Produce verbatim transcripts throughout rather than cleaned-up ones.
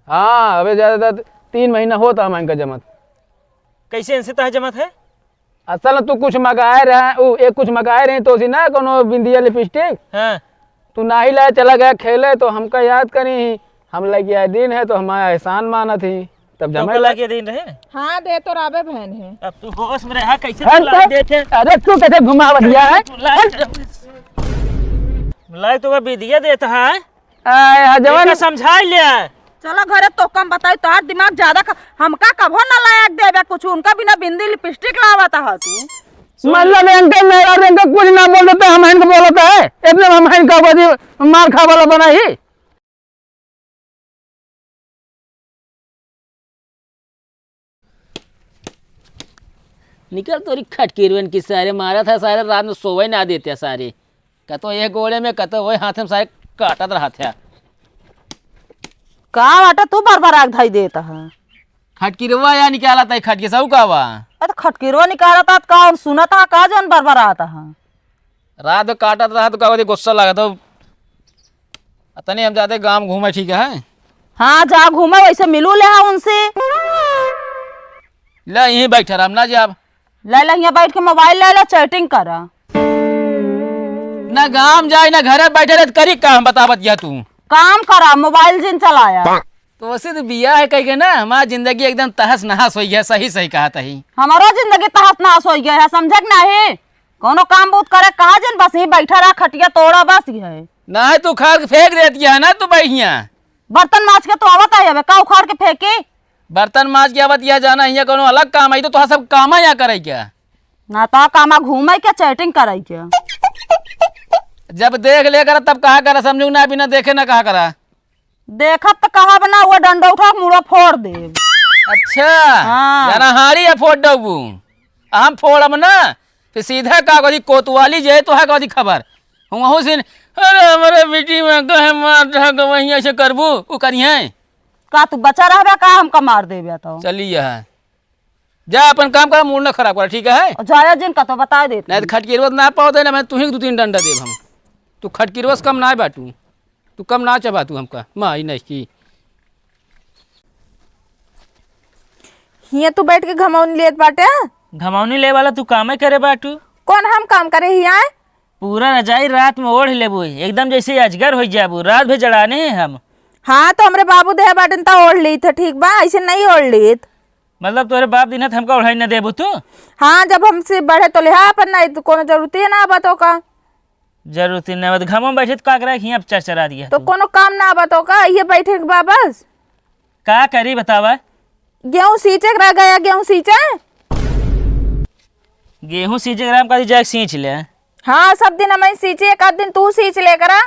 हाँ, अबे ज्यादा तीन महीना होत है हमहन का जमत। कैसे इनसे तह जमत है? असल में तू कुछ मगाए रहे, उ, एक कुछ मगाए रहे तो उसी ना कोनो बिंदिया लिपस्टिक। हाँ। तू नाही लाए, चला गया खेले तो हमका याद करी ही, हम लइके आए दिन है तो हमारा एहसान मानत ही, तब जमे तोका लइके दिन रहे। हाँ, दे तो राबे बहन है। अब तू होश में रहा, कैसे हट तू लाई तो। देखे? अरे तू कैसे घुमावत गया है? तू लाई, लाई तो वह बिंदिया देता है। आए, हाँ, जवान। एका समझाई ले। चलो घरे तो कम बताई, तोहार दिमाग ज्यादा ख-, हमका कभो ना लायक देबे कुछ, उनका बिना बिंदी लिपस्टिक लावत ह तू। मतलब इनका मेरा इनका कुछ ना बोल देते, हम इनको बोलते हैं, इतने में हम इनका बदी मार खा वाला बना ही। निकल तोरी खटकिरवन की सारे, मारा था सारे, रात में सोवे ना देते सारे। कतो एक गोड़े में, कतो वही हाथ में सारे काटत रहा था। का बाटा तू बरबराक धई देत ह? खटकिरवा या निकाला था खटके सब का बा? अरे तो खटकिरवा निकाला था, का हम सुनत ह का जौन बरबरात ह? रात काटत रहा तो का बा, गुस्सा लागत हो। तनी हम जाते गांव घूमे, ठीक है? हाँ, जा घूमे, वैसे मिलू ले हा उनसे। ले, यहीं बैठे रह, हम ना जाब। ले ले, यहाँ बैठ के मोबाइल ले ले, चैटिंग करा। ना गांव जाए, ना घरे बैठे रहे, तो करी का हम, बतावत या तू? काम करा, मोबाइल जिन चलाया। तो वैसे तो बिया है कह के ना, हमार जिंदगी एकदम तहस नहस होइ गया, सही सही कहा तही। हमारो जिंदगी तहस नहस होइ गया है, समझक नहीं? कौनो काम बूत करे कहा जिन, बस ही बैठा रहा, खटिया तोड़ा बस ही है। ना है, तू उखाड़ के फेंक देती है ना, तू बैठिया। बर्तन माज के तो आवत है, अबे का उखाड़ के फेंकी? बर्तन माज के आवत यह जाना, हियाँ कौनो अलग काम आई तो तोहा सब काम यहाँ करे क्या? ना तो कामा घूमे के, चैटिंग करे के। जब देख ले करा तब कहा करा, समझू ना, बिना देखे ना कहा करा। देखत त कहब ना, वो डंडा उठा के मुड़ा फोड़ देब। अच्छा, हाँ। याना हाड़ी है फोड़ डबू, हम फोड़ब ना, फिर सीधा का करी कोतवाली जे तो है करी खबर। हम वहू से, अरे हमारे बेटी में कहे मार ढक वहीं ऐसे करबू, उ करिहे। का तू बचा रहबे का, हमका मार देबे तो? चली यह। जा अपन काम कर, मूड ना खराब कर, ठीक है? और जाया जिन का तो बता देत नहीं तो हई। खटकिरवत ना पाओ देना, मैं तुही के दू तीन डंडा देब हम। तू खटकिरवत कम ना बाटू, तू कम ना चबा तू हमका, माई नहीं की। हियाँ तू बैठ के घमौनी लेत बाटे? घमौनी ले वाला तू कामे करे बाटू। कौन हम काम करे हियाँ? पूरा रजाई रात में ओढ़ लेबू, एकदम जैसे अजगर हो जाबू, रात भर जड़ाने हैं हम। हाँ, तो हमरे बाबू देह बाटन त ओढ़ लीत है, ठीक बा, ऐसे नहीं ओढ़ लीत। मतलब तोरे बाप दिन हमका ओढ़ाई न देबू तू? हाँ, जब हमसे बढ़े तो लिहा अपन, नहीं तो कोनो जरूरत ही ना बा तो का। जरूरत ही ना बा, घामों में बैठे तो का करे, हियाँ चरचरा दिया तो तू। कोनो काम ना बा तो का, ये बैठे के बा बस। का करी बतावा? गेहूं सींचे के रह गया, गेहूं सींचे। गेहूं सींचे के रह, हम कहती जाके सींच ले। हाँ, सब दिन हम सींचे, एक आध दिन तू सींच ले करा।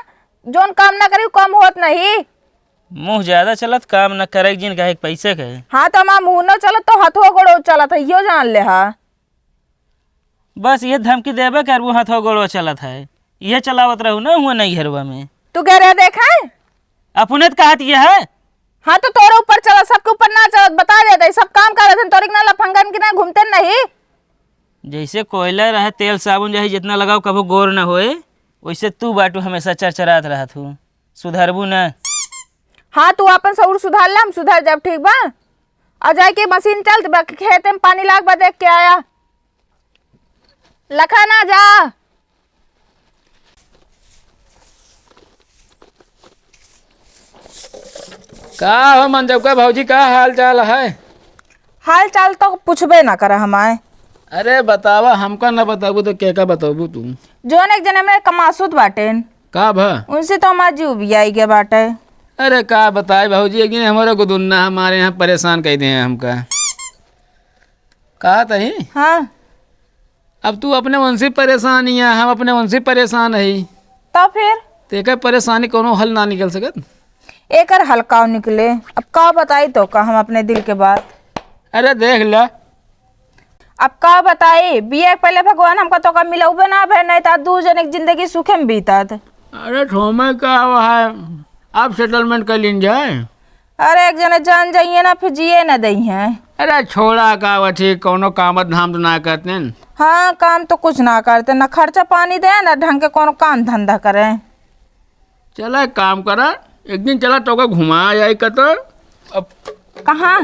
जोन काम ना करी, उ काम होत नहीं। मुंह ज्यादा चलत, काम ना करे जिन कहे पैसे कहे। हाँ, तो हमार मुंह न चलत तो हथो गोड़ो चलत है, यो जान ले हा। बस ये धमकी देबे करबू, हथवा गोड़वा चलत है, ये चलावत रहू ना हुआ नहीं घरवा में। तू घरे देखे? अपने तो कहत ये है। हाँ, तो तोरे ऊपर चलत, सबके ऊपर ना चलत, बता देते, सब काम करत हैं, तोरे के ना लफंगन की ना घूमते नहीं। जैसे कोयला रहे, तेल साबुन चाहे जितना लगाओ, कभो गोर ना होए, वैसे तू बाटू हमेशा चरचरात रहत हूँ, सुधरबू ना। हाँ, तू अपन सऊर सुधार ले, हम सुधर जाब, ठीक बा? आ जाए के मशीन चल, त बा-, खेते में पानी लाग बा, देख के आया। लखन आ जा। का हो मंजौका भौजी, का हाल चाल है? हाल चाल तो पूछबे ना करा हमाए। अरे बतावा, हमका ना बताबू तो के का बताबू तू? जोन एक जने में कमासुत बाटेन। का भा? उनसे तो हमार जीव भी आई गया बाटे। अरे का बताए भौजी, एक दिन हमारे गुदुन्ना हमारे यहाँ परेशान कर दे हैं हमका। का तही? हाँ। अब तू अपने उनसे परेशान ही है, हम अपने उनसे परेशान है। तो फिर? तेकर परेशानी कोनो हल ना निकल सकत? एकर हल काव निकले? अब का बताई तो का हम अपने दिल के बात? अरे देख ले। अब का बताई, बियाह के पहले भगवान हमका तो का मिलौबे ना भे, नहीं तो दू जने के जिंदगी सुखे में बीतत। अरे ठोमे का है, अब सेटलमेंट कर लीन जाए। अरे, एक जने जान जाइए ना, फिर जिए ना दइहें। अरे, छोड़ा का बा, ठीक, कौनो काम धाम तो ना करते हैं। हाँ, काम तो कुछ ना करते, ना खर्चा पानी दे, ना ढंग के कौनो काम धंधा करे। चला, एक काम करा, एक दिन चला, तोका घुमा जाए कतो, अब कहाँ?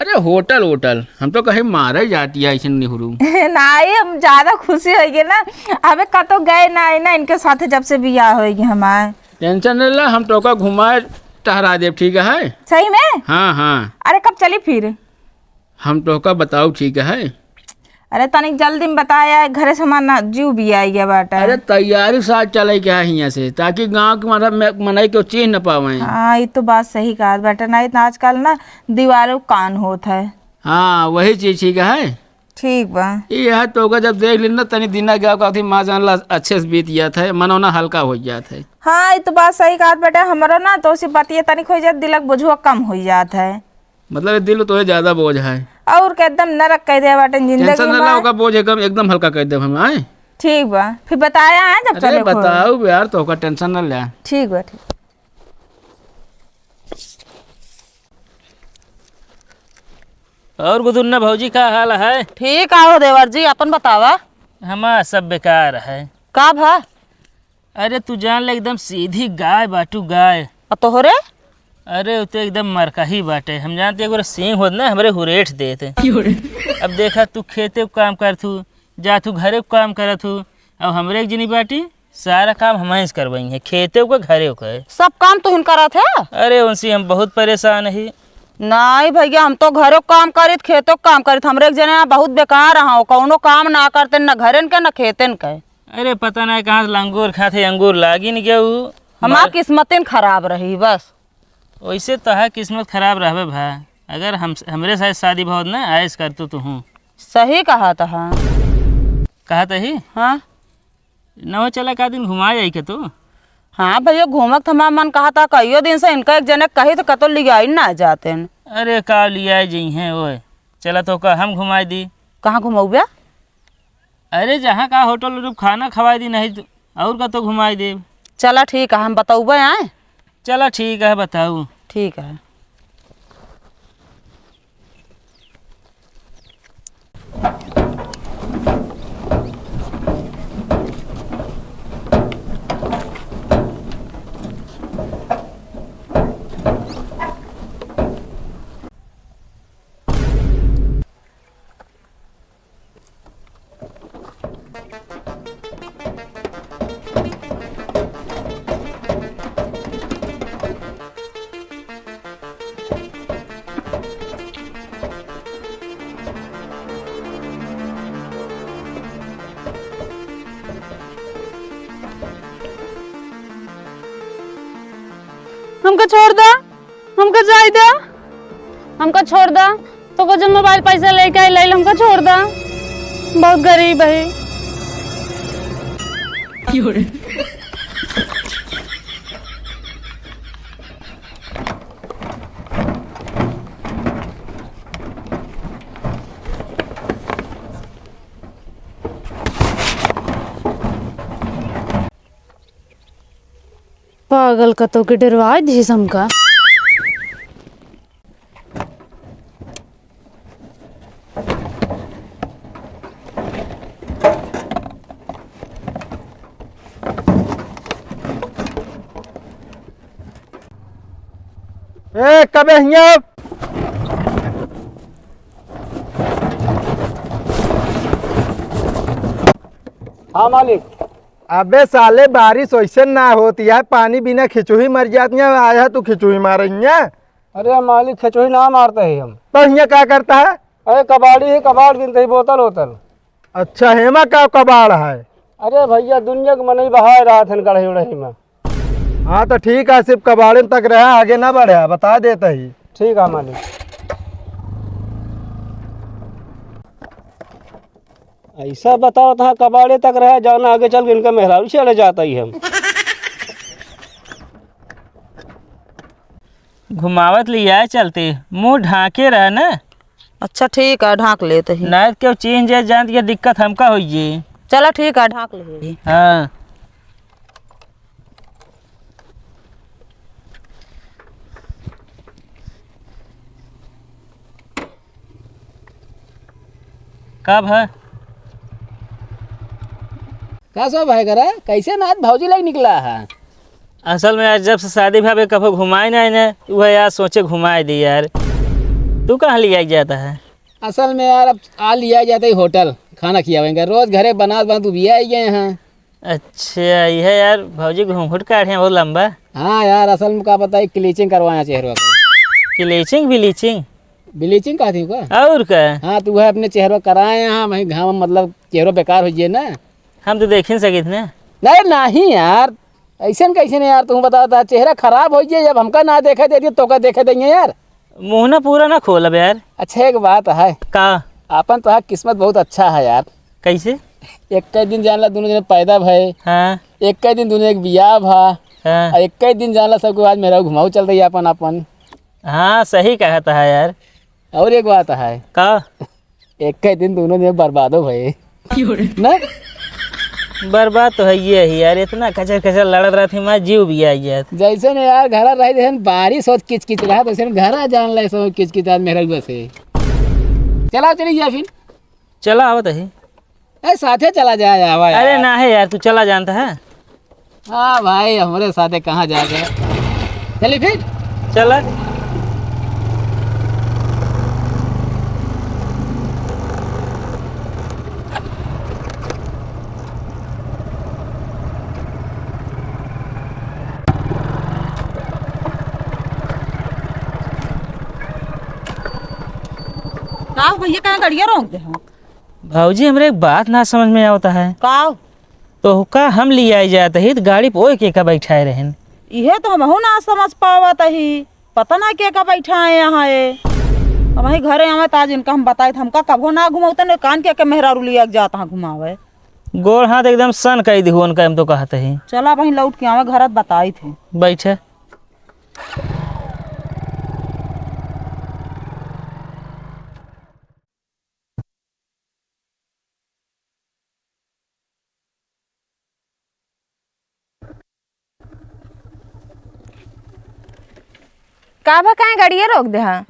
अरे होटल, होटल। हम तो कहीं मारे जाती है ऐसे निहुरू। नाहीं, हम ज्यादा खुशी होइ गए ना। अबे कतो गए ना, ना इनके साथ जब से बियाह होइ गए हमार। Tension न ला, हम तोका घुमाए टहरा देब, ठीक है? सही में? हाँ, हाँ। अरे कब चली फिर? हम तोहका बताऊ, ठीक है? अरे तनिक जल्दी में बताया, घरे से हमार ना जीव भी आई गया बाटे। अरे तैयारी साथ चले के है हियाँ से, ताकि गाँव के मतलब में मनई के चीन्ह न पावे। हाँ, ई तो बात सही कहत बाटे। नाहीं तो आजकल ना दीवारों कान होत है। हाँ, वही चीज ठीक है। ठीक बा। ई है तोहका जब देख ली ना, तनी दिना गया का अथी माँ जान ला अच्छे से बीत जात है, मनौना हल्का हो जात है। हाँ, ई तो बात सही कहत बाटे। हमरो ना तो उसी बतिये तनिक हो जात, दिलक बोझुआ कम हो जात है। मतलब, ये दिल तो ये ज्यादा बोझ है। और का एकदम नरक कह दे बाटे जिंदगी Tension न ला, में। ओका बोझ एकदम, एकदम हल्का कर देब हम, आए? ठीक बा, फिर बताया है जब अरे, चले को। बताऊ यार, तोहका tension न ले। ठीक बा, ठीक। और गुदुन्ना भौजी, का हाल है? ठीक आओ देवर जी, अपन बतावा। हमार सब बेकार है। का भा? अरे तू जान ले, एकदम सीधी गाय बाटू, गाय। आ तोहरे? अरे उ तो एकदम मरकही बाटे। हम जानते एगो सींग होत ना, हमरे हुरेठ देत। अब देखा, तू खेते को काम करत हू, जात हू घरे को काम करत हू, अब हमरे एक जनी बाटी, सारा काम हमहीं से करवाई है, खेते को, घरे को। सब काम तुहिन करत है? अरे उनसे हम बहुत परेशान ही। नाहीं भैया, हम तो घरे को काम करित, खेते को काम करित, हमरे एक जने बहुत बेकार रहा, कौनो काम ना करते, न घरेन के, न खेतेन के। अरे पता नाहीं कहाँ से लंगूर खात है, अंगूर लागिन गया उ। हमार मर- किस्मतिन खराब रही बस। वैसे तोहार किस्मत खराब रहबे भा, अगर हम, हमरे साथ शादी भवत ना, आयस कर तू तुहूँ। सही कहा तहा। कहा तही? हाँ। न हो चला का दिन घुमा जाई के तू? हाँ भैया, घूमक तो हमार मन कहा था, कईयो दिन से इनका एक जने कही तो कतो लियाई ना जाते हैं। अरे का लियाई जइहें ओए, चला तोका हम घुमाई दी। कहाँ घुमौबे? अरे, जहाँ का होटल उटल खाना खवाई दी, नहीं तो और का तो घुमाई देब। चला ठीक है, हम बतौबे आए। चला ठीक है, बताऊ। ठीक है। हमका छोड़ दा, हमका जाए दा, हमका छोड़ दा। तोका जो मोबाइल पैसा लेके आई, लइल, हमका छोड़ दा। बहुत गरीब है। पागल कतो के डरवाए दिस हमका। ए, कबे हियाँ? हाँ मालिक। अबे साले, बारिश वैसे ना होती है, पानी बिना खिचुही मर जाती है, आया तू खिचुही मारे हियाँ। अरे मालिक, खिचुही ना मारते ही हम। तो हियाँ का करता है? अरे कबाड़ी ही, कबाड़ गिनते ही, बोतल वोतल। अच्छा, हेमा का कबाड़ है? अरे भैया, दुनिया के मनई बहाए रहा था गढ़े उड़ही में। हाँ, तो ठीक है, सिर्फ कबाड़े तक रहा, आगे ना बढ़ा, बता देता ही। ठीक है मालिक। ऐसा बताओ तो कबाड़े तक रहा, जाना आगे चल के इनका मेहरारू छेड़े जाता ही हम। घुमावत लियाए चलते, मुँह ढाँके रह न। अच्छा ठीक है, ढाँक लेत ही। नाहीं त केहू चीन्ह जाए, जान के दिक्कत हमका होई जे। चला ठीक है, ढाँक ले। हाँ। कब है? का सब है करा? कैसे नाथ भौजी लग निकला है? असल में यार, जब से शादी भा बे, कभो घुमाए नाहीं ने, उहे यार सोचे घुमाए दी यार। तू कहाँ लियाइ जाता है? असल में यार, अब आ लियाइ जाता है होटल, खाना खियावेंगे। रोज घरे बनात बनात उबियाइ गए हैं। अच्छा, यह यार भौजी घूंघट काढ़े हैं बहुत लंबा। हाँ यार, असल में का पता है, क्लीचिंग करवाया चेहरा को। क्लीचिंग, ब्लीचिंग? ब्लीचिंग कहती का? और का? हाँ, तो वह अपने चेहरा कराए हैं, वही घाम, मतलब, चेहरा बेकार होइ जाए ना। हम तो देख ही नहीं सकित ना। नहीं, नहीं यार, ऐसन कैसे नहीं यार, तू बता, बता, चेहरा खराब होइ जाए, जब हमका ना देखे दे दिए, तो का देखे देंगे यार? मुँह ना पूरा ना खोलब यार। अच्छा, एक बात है। का? अपन तो किस्मत बहुत अच्छा है यार। कैसे? एक ही दिन जान ला दोनों जने पैदा भए। हाँ। एक ही दिन दोनों एक बियाह भा। हाँ। और एक ही दिन जान ला सबको आज मेहरारू घुमाऊ चल रही है अपन अपन। हाँ, सही कहत है यार। और एक बात है। का? एक ही दिन दोनों जने बर्बादो भए। ना? बर्बाद तो है ये ही यार, इतना कचर कचर लड़त रहत ही, मैं जीव भी आ गया। जैसे ने यार घरा रहे, जैसे बारिश होत किचकिच रहा, वैसे घरा जान ले सब किचकिच आज मेहरारू से। चला चली गया फिर। चला आवत है। ए, साथे चला जाए, आवा अरे यार। ना है यार, तू चला जानता है। हाँ भाई, हमरे साथे कहाँ जाके? चली फिर। चला। का हो भैया, कहाँ गड़िया रोक दे हो? भौजी, हमरे एक बात ना समझ में आवता है। का? तोहका हम लियाई जात ही, त गाड़ी पे ओए के का बैठाए रहन? इहे तो हमहू ना समझ पावत ही, पता ना के का बैठाए यहाँ है। अब वही घरे आवे त आज इनका हम बताई, त हमका कभो ना घुमावते, ने कान के, के मेहरारू लिया के जात हाँ घुमावे। गोड़ हाथ एकदम सन कई दिहु उनका, हम तो कहत ही। चला वहीं लौट के आवे, घर बताई थे। बैठे। का भा, काहे गाड़िया रोक दे हा?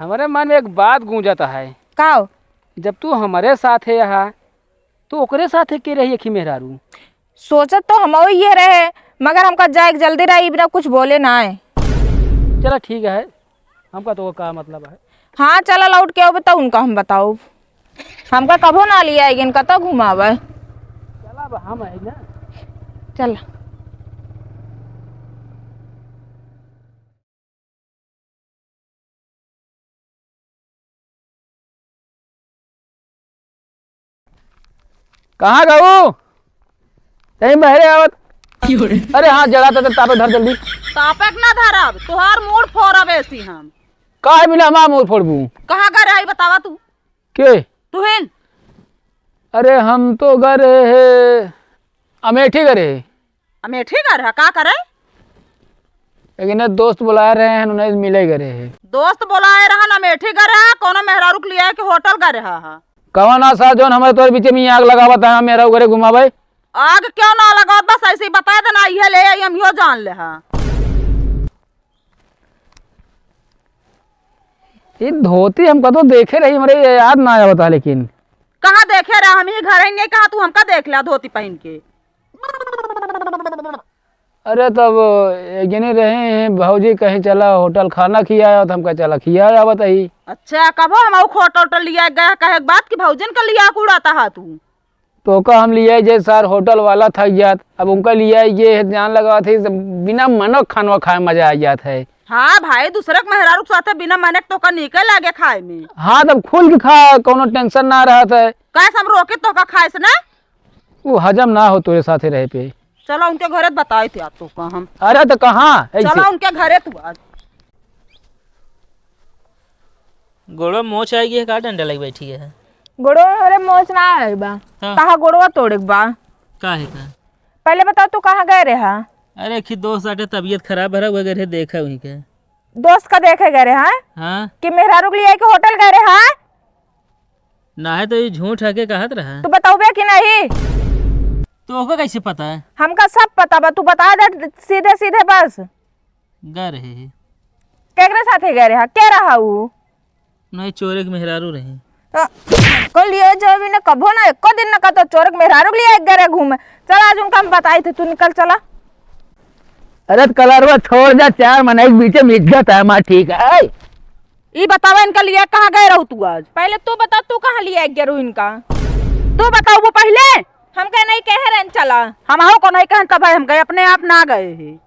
हमरे मन में एक बात गूंजत है। का हो? जब तू हमरे साथे हा, तो ओकरे साथे के रही एक ही मेहरारू? सोचत तो हमहू ये रहे, मगर हमका जाए के जल्दी रही, बिना कुछ बोले ना आए। चला ठीक है, हमका तो का मतलब है। हाँ, चला लौट के आओ, बताओ उनका हम बताओ। हमका कभो ना लिया आएगी, कतौ घुमावे। चला अब हम है ना। चला। कहाँ गऊ? यहीं बहरे आवत। अरे हाँ, जरा तो तापे धर जल्दी। तापे के ना धरब, तोहार मूड़ फोड़ब ऐसी हम। काहे बिना हमार मूड़ फोड़बू? कहाँ गए रही बतावा तू? के? तुहिन। अरे हम तो गए रहे, अमेठी गए रहे। अमेठी गए रहा, का करे? लेकिन ये दोस्त बुलाए रहे हैं, उन्हें मिले गए रहे। दोस्त बुलाए रहा, अमेठी गए रहा, कोनो मेहरारू के लिए के होटल गए रहा हा। कवन आ सार जौन हमारे तोर बीच में आग लगावत है, मेहरारू घरे घुमावे? आग क्यों ना लगावत, बस ऐसे ही बता देना, ये ले आई, हम यो जान ले हा। ये धोती हम कतो देखे रही, हमरे ये याद ना आवता, लेकिन कहाँ देखे रहा? हम ही घर ही नहीं, कहाँ तू हमका देख लिया धोती पहन के? अरे, तब एक जने रहे हैं, भौजी कहीं चला होटल खाना खियाया, तो हमका चला खियाया बताई। अच्छा, कबो हम होटल, होटल लिया गया, कहे के बात कि भौजन का लिया उड़ाता हा तू? तो का हम लिया जे सार होटल वाला थक जात, अब उनका लिया ये है, जान लगा थे, बिना मनो खानवा खाए मजा आ जात है। हाँ भाई, दूसरे के मेहरारू के साथे बिना मने के तोका नीके लागे खाए में। हाँ, तब खुल के खा, कोनो tension ना रहत है। कैसे हम रोके तोका खाए से ना? वो हजम ना हो तोरे साथे रहे पे। चला उनके घरे बताई थे आज तोका हम। अरे तो कहाँ ऐसे? चला उनके घरे तू आज। गोड़वा मोच आएगी है, का डंडा लगी बैठी है? गोड़वा में हमरे मोच ना आए बा। हाँ। कहाँ गोड़वा तोड़े के बा? का है का? पहले बताओ, तू कहाँ गए रहा? अरे, एक ही दोस्त आटे, तबीयत खराब भरा, वह गए रहे, देखा वहीं के। दोस्त का देखे गए रहा? हाँ। कि मेहरारू के लिए के होटल गए रहा? ना है तो ये झूठ है के कहत रहा। तू बताओबे कि नहीं? तो ओका कैसे पता है? हमका सब पता बा, तू बता दे सीधे सीधे बस। गए रहे है। केकरे साथे गए रहा? के रहा ऊ? नहीं, चोरे के मेहरारू रही। तो को लिए जो भी न कभो ना, एको दिन न कहतो चोरे के मेहरारू के लिए एक गए रहे घूमे। चल, आज उनका हम बताई थे, तू निकल चला। अरे त कलरवा छोड़ जा, चार मनई के बीचे में इज्जत है हमार, ठीक है? ई बतावा, इनका लिए कहाँ गए रहू तू आज? पहले तू बता, तू कहाँ लिए गए रहू इनका? तू बताऊ वो पहले। हमका नहीं कहे रहन चला। हमहू को नहीं कहन, तब हम गए, अपने आप ना गए ही।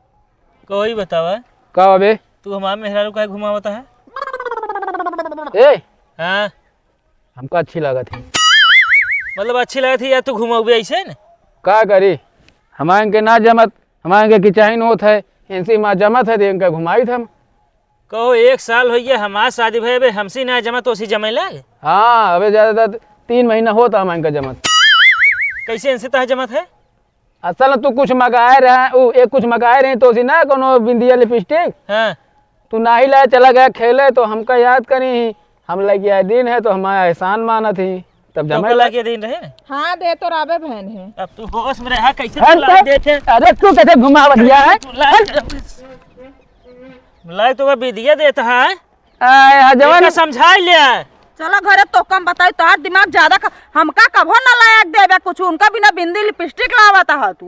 कोई बतावा। का बे? तू हमार मेहरारू काहे घुमावता है? ए, हाँ। हमका अच्छी लागत ही। मतलब अच्छी लागत ही या तू घुमाऊ भी ऐसे न? का करी, हमारे के ना जमत, हमारे के किचाइन होत है, इनसे माँ जमत है, तो इनका घुमाई था हम। कहो, एक साल हो गया हमार शादी भये, अबे हमसे ना जमत, ओसी जमे लाग? हाँ, अबे ज्यादा तीन महीना होता हमारे का जमत। कैसे इनसे तह जमत है? असल में तू कुछ मगाए रहे, उ, एक कुछ मगाए रही तो उसी ना कोनो बिंदिया लिपस्टिक। हाँ। तू नाही लाए, चला गया खेले, तो हमका याद करी, हम लगे आए दिन है, तो हमारा एहसान मानत ही, तब तो जमा को लगे दिन रहे। हाँ, दे तो राबे बहन है। अब तू होश में रहा, कैसे हट तू ला हट। देते? अरे तू कैसे घुमावत गया है? तू ला, हट। लाई तो वह बिंदिया देता है। आय, हाँ, जवान। इनका समझाई ले। चलो घरे, तो कम बताई, तोहार दिमाग ज्यादा ख-, हमका कभो ना लायक देबे कुछ, उनका बिना बिंदी लिपस्टिक लावत ह तू।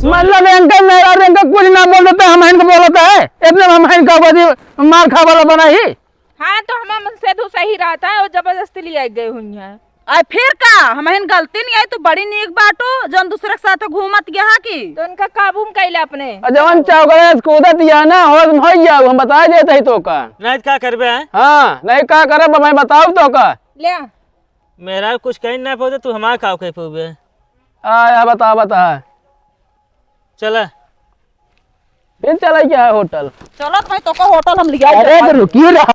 मतलब इनका मेरा, इनका कुछ ना बोल देते, हम इनको बोलता है, इतने हम इनका बदी मार खा वाला बना ही। हाँ, तो हमार मन से तो सही रहता है, वो जबरदस्ती ले आई गए हुई हैं। आय फिर का, हमहिन गलती नहीं आई, तू बड़ी नीक बाटू, जौन दूसरे के साथ घूमत यहाँ की। तो उनका काबू में कैले अपने। और जवन चौकड़े से कूदत या ना, होश में हो जाओ, हम बता देते ही तो का। नहीं तो का करबे हैं? हाँ, नहीं का करब, मैं बताऊ तो का। ले। मेरा कुछ कहीं ना पहुँचे, तू हमारा का कहीं पहुँचे। आ, आ, बता, बता। चला। फिर चला क्या है होटल? चलो भाई, तो का होटल हम लिया अरे, जाए। तो रुकिए ना।